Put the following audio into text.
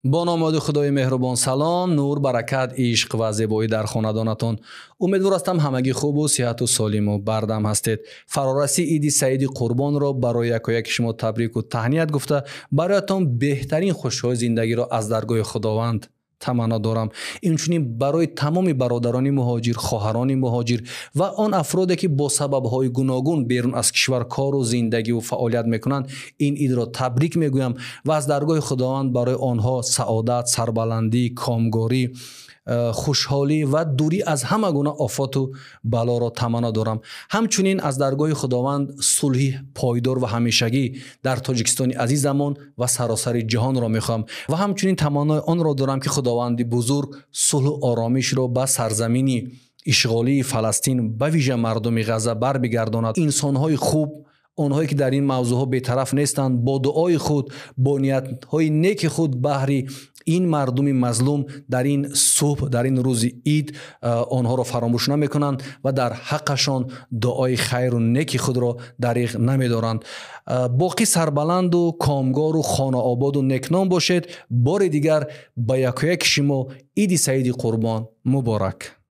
Бо номи Худои меҳрубон, салом, нур, баракат, ишқ ва зебоӣ дар хонадонатон. Умедвор ҳастам, ҳамагӣ хубу сиҳату солиму бардам ҳастед. Фарорасии Иди Саиди Қурбонро барои якояки шумо табрику таҳният гуфта, бароятон беҳтарин хушиҳои зиндагиро аз даргоҳи Худованд таманно дорам. Инчунин барои тамоми бародарони муҳоҷир, хоҳарони муҳоҷир ва он афроде, ки бо сабабҳои гуногун берун аз кишвар кору зиндагиву фаъолият мекунанд, ин идро табрик мегӯям ва аз даргоҳи Худованд барои онҳо саодат, сарбаландӣ, комгорӣ, хушҳолӣ ва дурӣ аз ҳама гуна офоту балоро таманно дорам. Ҳамчунин аз даргоҳи Худованд сулҳи пойдор ва ҳамешагӣ дар Тоҷикистони азизамон ва саросари ҷаҳонро мехоҳам ва ҳамчунин таманнои онро дорам, ки Худованди бузург сулҳу оромишро ба сарзамини ишғолии Фаластин, ба вижа мардуми Ғазза барбигардонад. Инсонҳои хуб, онҳое ки дар ин мавзӯъҳо бетараф нестанд, бо дуои худ, бо ниятҳои неки худ баҳри ин мардуми мазлум дар ин субҳ, дар ин рӯзи ид онҳоро фаромӯш намекунанд ва дар ҳаққашон дуои хайру неки худро дариғ намедоранд. Боқӣ сарбаланду комгору хонаободу некном бошед. Бори дигар ба якояки шумо Иди Саиди Қурбон муборак.